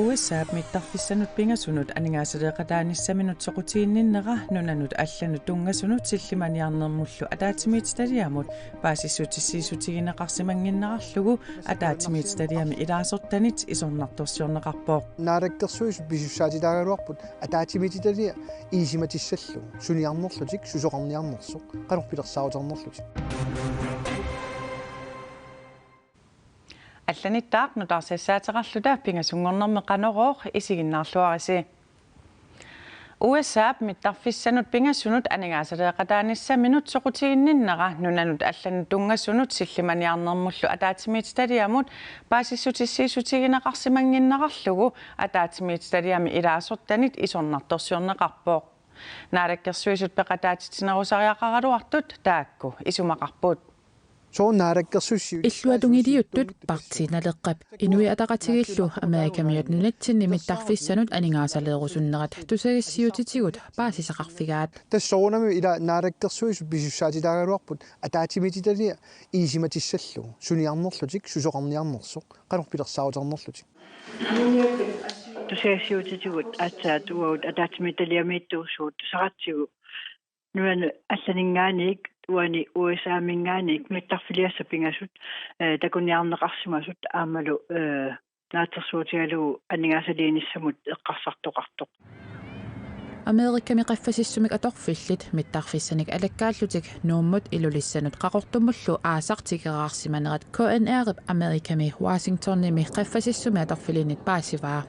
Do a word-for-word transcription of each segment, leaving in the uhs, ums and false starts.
U S A-p mittarfissanut pingasunut aningaasaleeqataanissaminut soqutiginninnera nunanut allanut tunngasunut sillimaniarnermullu ataatsimiititaliamut paasissutissiissutigineqarsimannginnerarlugu ataatsimiititaliami ilaasortanit isornartorsiorneqarpoq. Naalakkersuisut pisussaatitaagaluarput ataatsimiititaliaq ilisimatissallugu suniarnerlutik susoqarniarnersoq qanorpiaq pilersaaruteqarnerlutik. Allanittaaq nutaarsiassaateqarluta pingasunngornermi Qanorooq isiginnaarluarisi. U S A-p mittarfissanut pingasunut aningaasaleeqataanissaminut soqutiginninnera nunanut allanut tunngasunut sillimaniarnermullu ataatsimiititaliamut paasissutissiissutigineqarsimannginnerarlugu ataatsimiititaliami ilaasortanit isornartorsiorneqarpoq. Naalakkersuisut peqataatitsinerusariaqaraluartut taakku isumaqarput. Soorlu naalakkersuisut illuatungiliuttut Partii Naleqqap Inuit Ataqatigiillu Amerikamiut nunatsinni mittarfissanut aningaasaleerusunnerat tusagassiuutitigut paasisaqarfigaat. Tassa soorunami ila naalakkersuisut pisussaatitaagaluarput ataatsimiititaliaq ilisimatissallugu suniarnerlutik susoqarniarnersoq qanorpiaq pilersaaruteqarnerlutik. Tusagassiuutitigut aatsaat uagut ataatsimiititaliamiittuusut tusaratsigu nunanut allaninngaanniit uani U S A-minngaanniit mittarfiliassat pingasut, eh, takuniarneqarsimasut aammalu, eh, naatsorsuutigalugu aningaasaliinissamut eqqarsartoqartoq. Amerikami qaffasissumik atorfillit mittarfissanik alakkaallutik Nuummut Ilulissanut Qaqortumullu aasaq tikeraarsimanerat K N R-ip Amerikami Washingtonimi qaffasissumi atorfiliinnit paasivaa.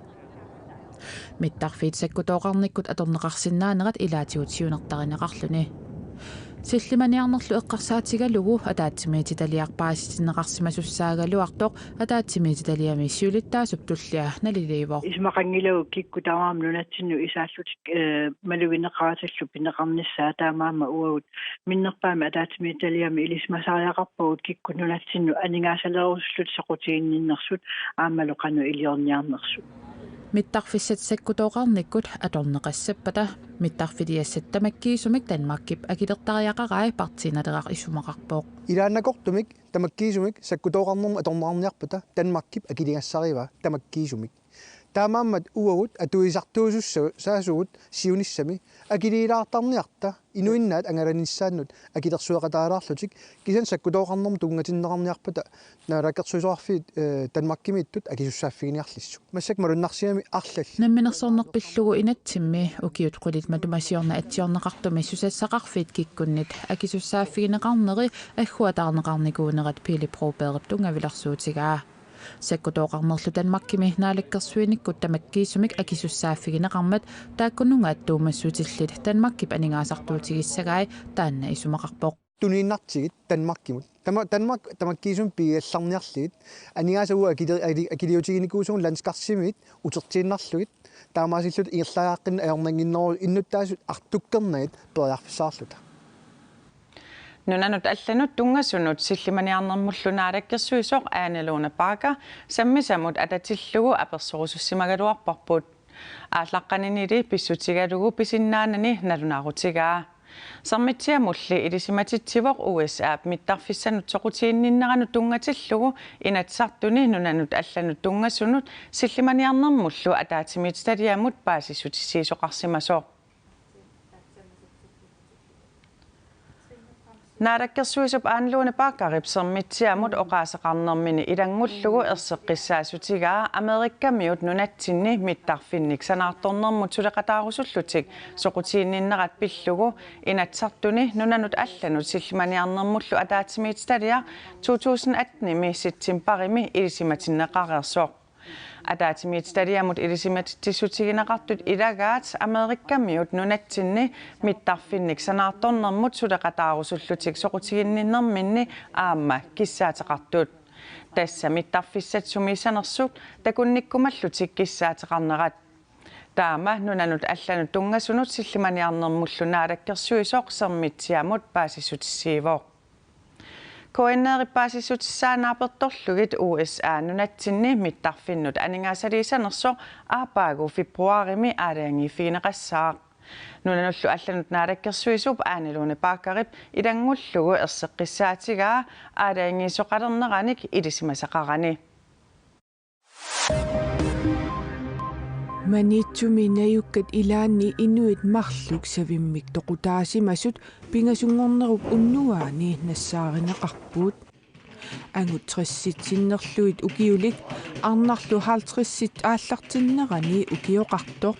Mittarfiit sakkutooqarnikkut atorneqarsinnaanerat ilaatigut siunertarineqarluni. Sillimaniarnerlu eqqarsaatigalugu ataatsimiititaliaq paasitinneqarsimasussaagaluartoq ataatsimiititaliami siulittaasup tullia naliliivoq. Isumaqanngilagut kikkut tamarmik nunatsinnut isaallutik, eh, malugineqaratillu pineqarnissaat, taamaammat uagut minnerpaamik ataatsimiititaliami ilisimasariaqarpagut kikkut nunatsinnut aningaasaleerusullutik soqutiginninnersut aammalu qanoq iliorniarnersut. Mittarfissat sakkutooqarnikkut atorneqassappata mittarfiliassat tamakkiisumik Danmarkip akilertariaqarai Partii Naleraq isumaqarpoq. Ilaannakortumik tamakkiisumik sakkutooqarnermut atorneqarniarpata Danmarkip akiligassarivaa tamakkiisumik. Taamaammat uagut atuisartuusussaasugut siunissami akiliilaartarniarta inuinnaat angalanissaannut akilersueqataalaarlutik, kisianni sakkutooqarnermut tunngatinneqarniarpata naalakkersuisoqarfiit, eh, Danmarkimiittut akisussaaffiginiarlissuk. Massakkut malunnarsiami arlallit. Namminersorneq pillugu inatsimmi ukiut qulit matuma siorna atsiorneqartumi susassaqarfiit kikkunnit akisussaaffigineqarneri agguataarneqarnikuunerat Pele Brobergip tunngavilersuutigaa. Sakkutooqarnerlu Danmarkimi naalakkersuinikkut tamakkiisumik akisussaaffigineqarmat taakkununnga attuumassutillit Danmarkip aningaasartuutigissagai taanna isumaqarpoq. Tuniinnartigit Danmarkimut. Tama-, Danmark tamakkiisumik piiallarniarligit. Aningaasat uagut akili-, akili-, akiliutiginikuusugut landskarsimit utertiinnarlugit. Taamaasilluta ingerlariaqqinneq ajornannginneruvoq, innuttaasut artukkernagit periarfissaqarluta. Nunanut allanut tunngasunut sillimaniarnermullu naalakkersuisoq Ane Lone Bagger sammisamut atatillugu apersorusussimagaluarparput. Aallaqqaninili pissutigalugu pisinnaanani nalunaarutigaa. Sermitsiamulli ilisimatitsivoq U S A-p mittarfissanut soqutiginninneranut tunngatillugu Inatsisartuni nunanut allanut tunngasunut sillimaniarnermullu ataatsimiititaliamut paasissutissiisoqarsimasoq. Naalakkersuisup Ane Lone Baggerip Sermitsiamut oqaaseqarnermini ilanngullugu erseqqissaasutigaa Amerikamiut nunatsinni mittarfinnik sanaartornermut suleqataarusullutik soqutiginninnerat pillugu Inatsisartuni nunanut allanut sillimaniarnermullu ataatsimiititaliaq to tusind atten-imi septembarimi ilisimatinneqareersoq. Ataatsimiititaliamut ilisimatitsissutigineqartut ilagaat Amerikamiut nunatsinni mittarfinnik sanaartornermut suleqataarusullutik soqutiginninnerminni aamma kissaateqartut. Tassa mittarfissat sumiissanersut takunnikkumallutik kissaateqarnerat. Taama nunanut allanut tunngasunut sillimaniarnermullu naalakkersuisoq Sermitsiamut paasissutissiivoq. K N R-ip paasissutissaa naapertorlugit U S A nunatsinni mittarfinnut aningaasaliissanersoq aappaagu februarimi aalajangiiffigineqassaaq. Nunanullu allanut naalakkersuisup Ane Lone Baggerip ilanngullugu erseqqissaatigaa aalajangiisoqalerneranik ilisimasaqarani. Maniitsumi najukkat ilaanni inuit marluk savimmik toqutaasimasut pingasunngornerup unnuaani nassaarineqarput. Angut tressit sinnerlugit ukiulik arnarlu halvtredsit aallartinnerani ukioqartoq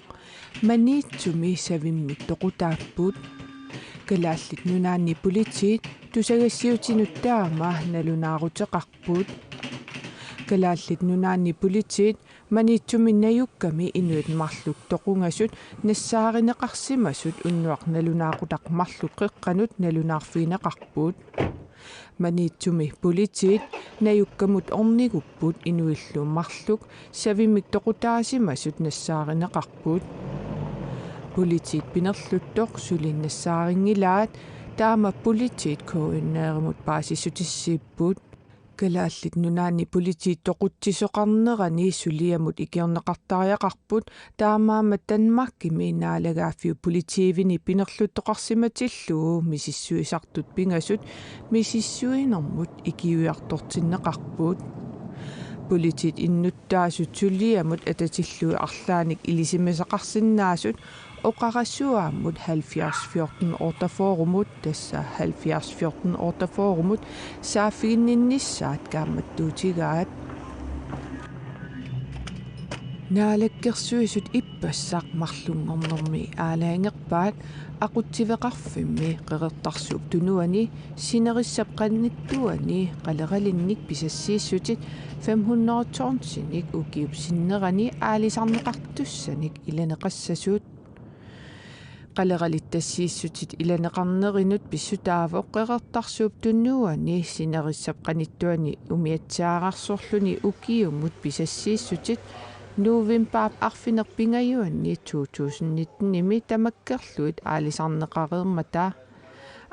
Maniitsumi savimmik toqutaapput. Kalaallit Nunaanni Politiit tusagassiutinut taama nalunaaruteqarput. Kalaallit Nunaanni Politiit Maniitsumi najukkami inuit marluk toqungasut nassaarineqarsimasut unnuaq nalunaaqutaq marluk qeqqanut nalunaarfigineqarput. Maniitsumi Politiit najukkamut ornigupput inuillu marluk savimmik toqutaasimasut nassaarineqarput. Politiit pinerluttoq suli nassaarinngilaat, taama Politiit K N R-imut paasissutissiipput. Kalaallit Nunaanni Politiit toqutsisoqarnerani suliamut ikiorneqartariaqarput, taamaammat Danmarkimi naalagaaffiup politiivini pinerluttoqarsimatillugu misissuisartut pingasut misissuinermut ikiuiartortinneqarput. Politiit innuttaasut suliamut atatillugu arlaannik ilisimasaqarsinnaasut oqarasuaammut halvfjerds fjorten otteogfyrremut, tassa halvfjerds fjorten otteogfyrremut saaffiginninnissaat kaammattuutigaat. Naalakkersuisut ippassaq marlunngornermi aalajangerpaat aqutsiveqarfimmi Qeqertarsuup Tunuani sinerissap qanittuani qaleralinnik pisassiissutit fem hundrede tonsinik ukiup sinnerani aalisarneqartussanik ilaneqassasut. Qaleralittassiissutit ilaneqarnerinut pissutaavoq Qeqertarsuup Tunuani sinerissap qanittuani umiatsiaararsorluni ukiumut pisassiissutit novembarip arfineq-pingajuanni to tusind nittenimi tamakkerlugit aalisarneqareermata.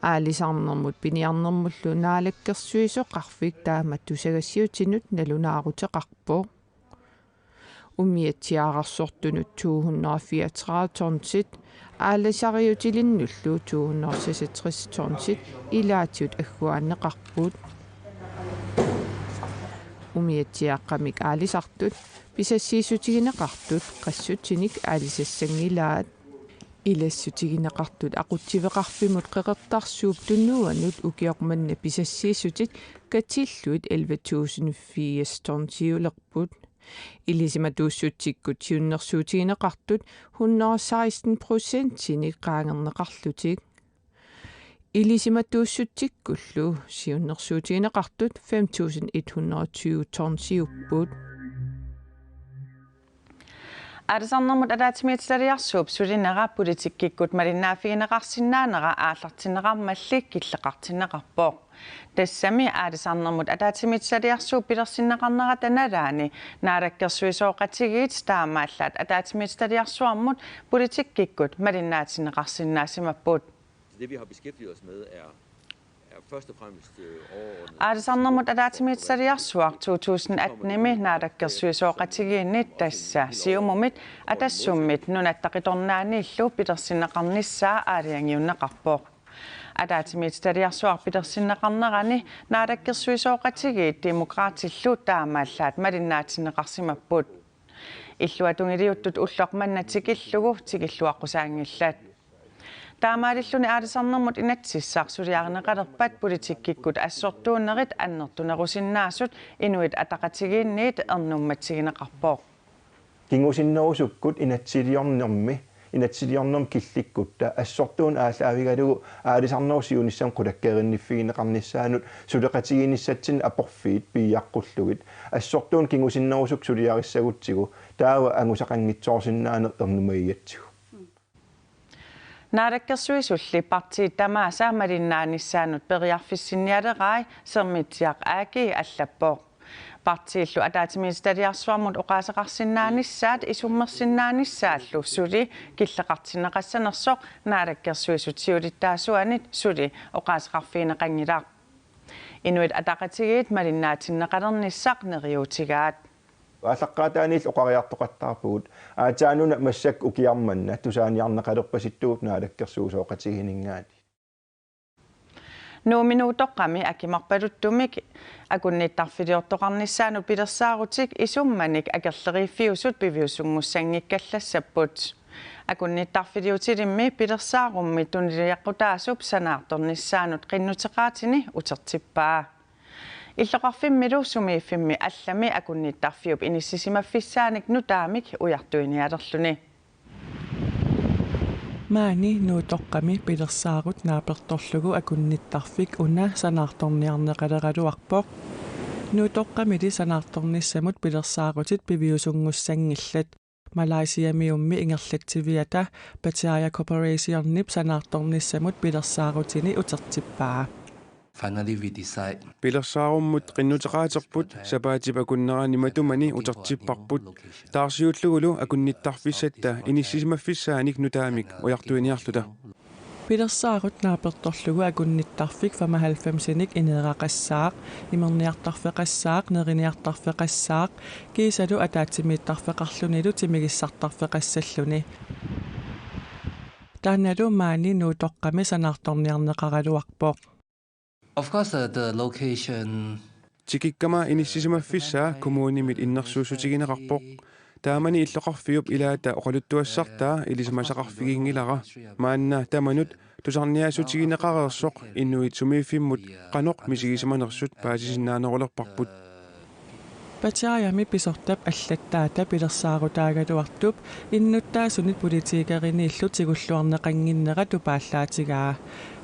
Aalisarnermut piniarnermullu naalakkersuisoqarfik taama tusagassiutinut nalunaaruteqarpoq. Umiatsiaararsortunut to hundrede fireogtredive tonsit, aalisariutilinnullu to hundrede seksogtres tonsit ilaatigut agguaanneqarput. Umiatsiaaqqamik aalisartut pisassiissutigineqartut qassutsinik aalisassanngilaat. Ilassutigineqartut aqutsiveqarfimmut Qeqertarsuup Tunuanut ukioq manna pisassiissutit katillugit elleve tusind firs tonsiulerput. Ilisimatuussutsikkut siunnersuutigineqartut hundrede seksten procentinik qaangerneqarlutik. Ilisimatuussutsikkullu siunnersuutigineqartut fem tusind et hundrede tyve tonsiupput. Aalisarnermut ataatsimiititaliarsuup sulinera politikkikkut malinnaaffigineqarsinnaanera aallartinneqarmalli killeqartinneqarpoq. Tassami aalisarnermut ataatsimiititaliarsuup pilersinneqarnerata nalaani naalakkersuisooqatigiit taamaallaat ataatsimiititaliarsuarmut politikkikkut malinnaatinneqarsinnaasimapput. Det, vi har beskæftiget os med, er, er først og fremmest, øh, overordnet Aalisarnermut ataatsimiititaliarsuaq to tusind attenimi naalakkersuisooqatigiinni, tassa Siumumit, Atassummit Nunatta Qitornaaniillu pilersinneqarnissaa aalajangiunneqarpoq. Ataatsimiititaliarsuaq pilersinneqarnerani naalakkersuisooqatigiit Demokraatillu taamaallaat malinnaatinneqarsimapput. Illuatungiliuttut ulloq manna tikillugu tikilluaqqusaanngillat. Taamaalilluni aalisarnermut inatsisissaq suliarineqalerpat politikkikkut assortuunnerit annertunerusinnaasut Inuit Ataqatigiinniit ernummatsigineqarpoq. Kingusinnerusukkut inatsisiliornermi, inatsisiliornermi killikkutta assortuunneq aallaavigalugu aalisarnerup siunissami qulakkeerinniffiginiarnissaanut suleqatigiinnissatsinnik aporfiit piiaqqullugit assortuunneq kingusinnerusukkut suliarissagutsigu taava angusaqanngitsoorsinnaaneq ernumagigatsigu. Naalakkersuisulli partiit tamaasa malinnaanissaannut periarfissinnialerai Sermitsiaq A G allappoq. Partiillu ataatsimiititaliarsuarmut oqaaseqarsinnaanissaat isummersinnaanissaallu suli killeqartinneqassanersoq Naalakkersuisut siulittaasuanit suli oqaaseqarfigineqanngilaq. Inuit Ataqatigiit malinnaatinneqalernissaq neriuutigaat. Aallaqqaataaniillu oqariartoqattaarpugut aatsaannguaq massakkut ukiarmanna tusaaniarneqalerpasittugut naalakkersuisooqatigiinninngaanniit. Nuummi Nuutoqqami akimarpaluttumik akunnittarfiliortoqarnissaanut pilersaarutik isummanik akerleriiffiusut piviusunngussanngikkallassapput. Akunnittarfiliutilimmi pilersaarummi tunuliaqutaasup sanaartornissaanut qinnuteqaatini utertippaa. Illoqarfimmilu sumiiffimmi allami akunnittarfiup inissisimaffissaanik nutaamik ujartuinialerluni. Maani Nuutoqqami pilersaarut naapertorlugu akunnittarfik una sanaartorniarneqaleraluarpoq. Nuutoqqamili sanaartornissamut pilersaarutit piviusunngussanngillat. Malaysiamiummi ingerlatsiviata Pattaya Corporationip sanaartornissamut pilersaarutini utertippaa. Finally, we decide. Pilersaarummut qinnuteqaaterput sapaatip akunnerani matumani utertipparput. Taarsiullugulu akunnittarfissatta inissisimaffissaanik nutaamik ujartuiniarluta. Pilersaarut naapertorlugu akunnittarfik femoghalvfemsinik ineeraqassaaq, imerniartarfeqassaaq, neriniartarfeqassaaq, kiisalu ataatsimiittarfeqarlunilu timigissartarfeqassalluni. Taannalu maani Nuutoqqami sanaartorniarneqaraluarpoq. Of course, uh, the location. Tikikkama inissisimaffissaa kommunimit innersuussutigineqarpoq. Taamani illoqarfiup ilaata oqaluttuassartaa ilisimasaqarfiginngilara. Maanna tamanut tusarniaassutigineqareersoq inuit sumiiffimmut qanoq misigisimanersut paasisinnaanerulerparput. Pattayami pisortap allattaata pilersaarutaagaluartup innuttaasunit politikeriniillu tigulluarneqannginnera tupaallaatigaa.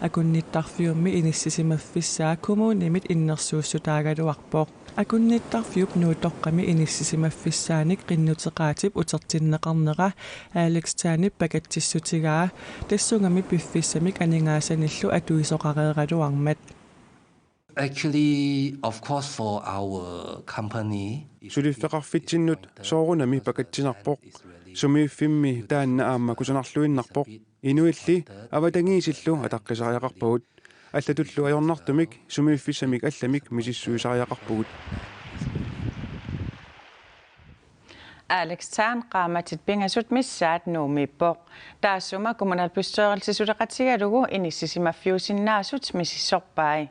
Akunnittarfiummi inissisimaffissaa kommunimit innersuussutaagaluarpoq. Akunnittarfiup Nuutoqqami inissisimaffissaanik qinnuteqaatip utertinneqarnera Alex Tanip pakatsissutigaa, tassungami piffissamik aningaasanillu atuisoqareeraluarmat. Actually, of course, for our company, suliffeqarfitsinnut soorunami pakatsinarpoq. Sumiiffimmi taanna aamma kusanarluinnarpoq. Inuilli avatangiisillu ataqqisariaqarpagut. Allatullu ajornartumik sumiiffissamik allamik misissuisariaqarpugut. Alex Tan qaammatit pingasut missaat Nuummiippoq. Taassuma kommunalbestyrelsi suleqatigalugu inissisimaffiusinnaasut misissorpai.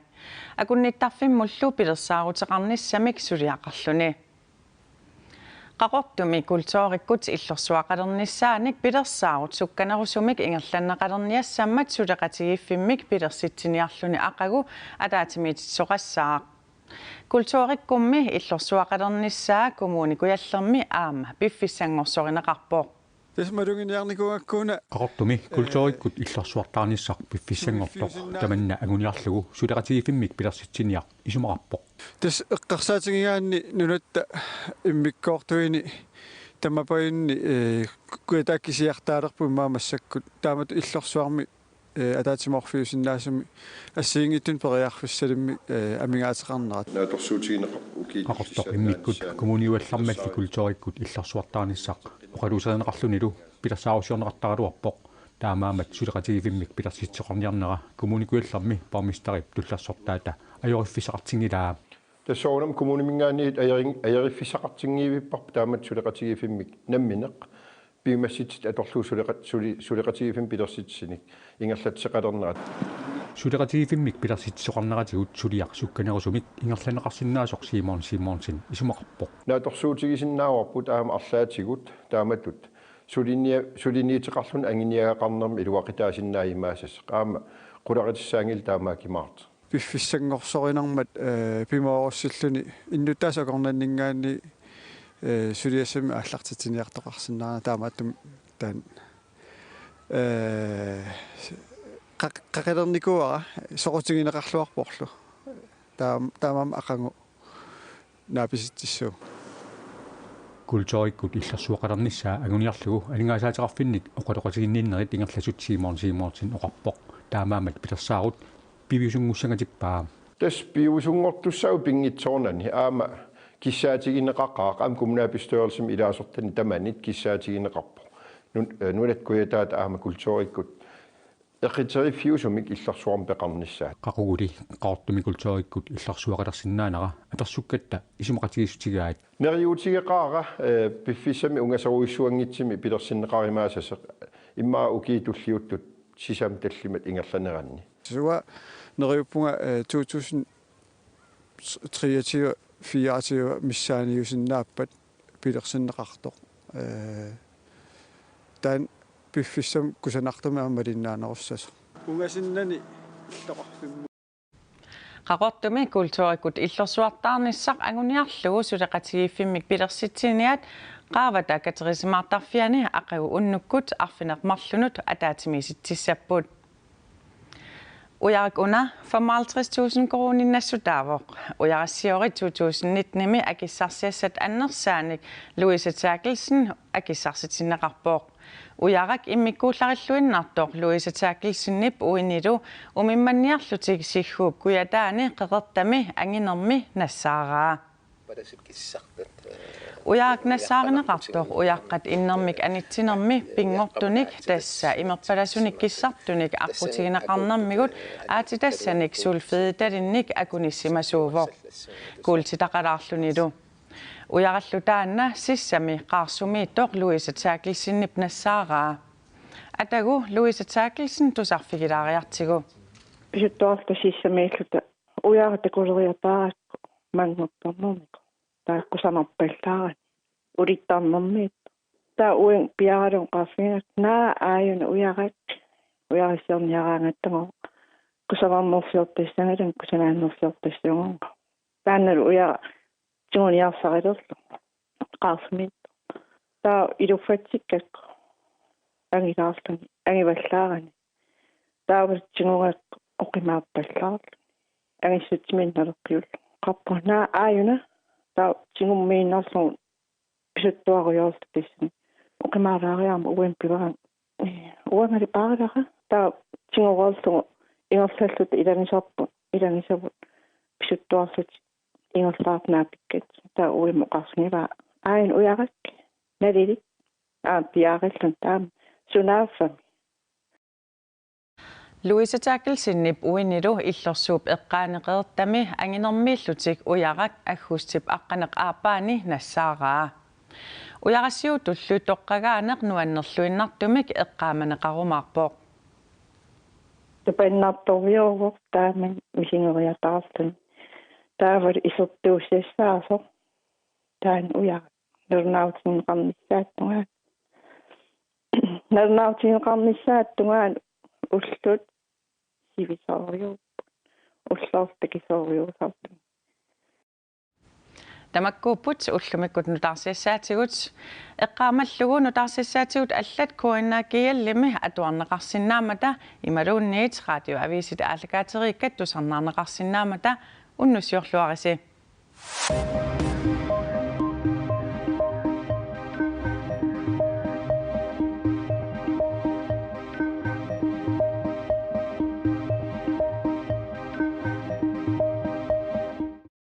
Akunnittarfimmullu pilersaaruteqarnissamik suliaqarluni. Qaqortumi kulturikkut illorsuaqalernissaanik pilersaarut sukkanerusumik ingerlanneqalerniassammat suleqatigiiffimmik pilersitsiniarluni aqagu ataatsimiititsisoqassaaq. Kulturikkummi illorsuaqalernissaa Kommune Kujallermi aamma piffissanngorsorinneqarpoq. Tassa maluginiarnikuugakku una. Qaqortumi kulturikkut illorsuartaarnissaq piffissanngortoq tamanna anguniarlugu suleqatigiiffimmik pilersitsiniaq isumaqarpoq. Tassa eqqarsaatigigaanni nunatta immikkoortuini tamapajunni, eh, kujataakka kisiartaalerput immaqa massakkut taamatut illorsuarmi, eh, ataatsimoorfiusinnaasumi assigiinngitsunik periarfissalimmik, eh, amigaateqarnerat. Naatsorsuutigineqarpoq ukiut. Qaqortoq immikkut Kommune Kujallermalli kulturikkut illorsuartaarnissaq oqaluuserineqarlunilu pilersaarusiorneqartaraluarpoq. Taamaammat suleqatigiiffimmik pilersitsisoqarniarnera Kommune Kujallermi borgmesterip tullersortaata ajoriffissaqartinngilaa. Tassa soorunami kommuniminngaanniit ajorin-, ajoriffissaqartinngivipparput taamatut suleqatigiiffimmik nammineq piumassuseq atorlugu suleqa-, suli-, suleqatigiiffimmik pilersitsineq ingerlatseqalernerat. Suleqatigiiffimmik pilersitsisoqarneratigut suliaq sukkanerusumik ingerlanneqarsinnaasoq Simon Simonsen isumaqarpoq. Naatsorsuutigisinnaavarput aamma arlaatigut taamatut sulinia-, suliniuteqarluni anguniagaqarnermi iluaqutaasinnaajumaassasoq aamma qularutissaanngilaq taama akimaartoq. Piffissanngorsorinarmat, eh, pimoorussilluni innuttaasut akornanninngaanniit, eh, suliassamik aallartitsiniartoqarsinnaanera taamaattumik taanna. Eh, qa-, qaqilernikuuara soqutigineqarluarporlu. Taam-, taamaammat aqagu naapisitsissuugut. Kulturikkut illorsuaqalernissaa anguniarlugu aningaasaateqarfinnik oqaloqatiginninnerit ingerlasut Simon Simonsen oqarpoq. Taamaammat pilersaarut piviusunngussangatippaa. Tassa piviusunngortussaavoq pinngitsoornani aamma kissaatigineqaqaaq aamma kommunalbestyrelsimi ilaasortani tamanit kissaatigineqarpoq. Nun-, eh, nunat kujataata aamma kulturikkut eqiteriffiusumik illorsuarmi peqarnissaat. Qaquguli Qaqortumi kulturikkut illorsuaqalersinnaanera apersukkatta isumaqatigiissutigaat. Neriuutigeqaara, eh, piffissami ungasorujussuanngitsumi pilersinneqarumaassasoq immaqa ukiut tulliuttut sisamat tallimat ingerlaneranni. Suua Neriuppunga, eh, to tusind treogtyve fireogtyve missaaniusinnaappat pilersinneqartoq. Eh, taanna piffissami kusanartumik aamma malinnaanerussasoq. Ungasinnani illoqarfimmi. Qaqortumi kulturikkut illorsuartaarnissaq anguniarlugu suleqatigiiffimmik pilersitsiniat qaavata katerisimaartarfiani aqagu unnukkut arfineq-marlunut ataatsimiisitsissapput. Ujarak una femoghalvtreds tusind koruuninik nassutaavoq. Ujarassiori to tusind nittenimi akissarsiassat annersaanik Louise Terkelsen akissarsitinneqarpoq. Ujarak immikkuullarilluinnartoq Louise Terkelsenip uinilu umimmanniarlutik Sigguup kujataani qeqertami anginermi nassaaraa. Ujarak nassaarineqartoq ujaqqat innermik anitsinermi pinngortunik, tassa imerpalasunik kissartunik aqqutigineqarnermigut aatsitassanik sulfiditalinnik akunissimasuuvoq kuultitaqalaarlunilu. Ujarallu taanna sissami qaarsumiittoq Louise Terkelsenip nassaaraa. Atagu Louise Terkelsen tusarfigilaariartigu. Pisuttuarluta sissamiilluta ujarat takuleriataarakku manngortarnermik. Taakku kusanarpallaarani ulittarnermiit. Taava uanga piaaralunga oqarfigiga: Naa, aajuna ujarak, ujarassiorniaraangattagu kusanarnersiortassanngilanga, kusanaannersiortassagunga. Taannalu ujarak tiguniarsarilerlugu qaarsumiittoq. Taava iluffatsikkakku angilaarluni, angivallaarani. Taava tigugakku oqimaappallaarluni. Angissutsiminnik naleqqiullugu. Oqarpunga: Naa, aajuna. Taava tigummiinnarlugu pisuttuarujoorluta tassani. Oqimaalaariarama uanga pivaanga. Ee, uangali paarilara. Taava tigureerlugu ingerlalluta ilagisarput, ilagisavut pisuttuarlutik ingerlaartut naapikkatsigu. Taava uimut oqarfigivaa: Aajuna ujarak, nalilik. Aamma piaarillunga taama: Sunaaffami? Louise Terkelsenip uinilu illorsuup eqqaani qeqertami anginermiillutik ujarak aggustip aqqaneq-aappaani nassaaraa. Ujarassiuutullu toqqagaaneq nuannerluinnartumik eqqaamaneqarumaarpoq. Tupannartorujussuuvoq taama misigeriataarluni. Taavalu isertuussassaasoq taanna ujarak. Nalunaarutigineqarnissaata tungaanut. Nalunaarutigineqarnissaata tungaanut ullut sivisoorujuupput. Ullorlu takisoorujussuusarluni. Tamakkuupput ullumikkut nutaarsiassaatigut. Eqqaamallugu nutaarsiassaatigut allat K N R G L-imi atuarneqarsinnaammata imaluunniit radioavisit aallakaateriikkat tusarnaarneqarsinnaammata, unnussiorluarisi.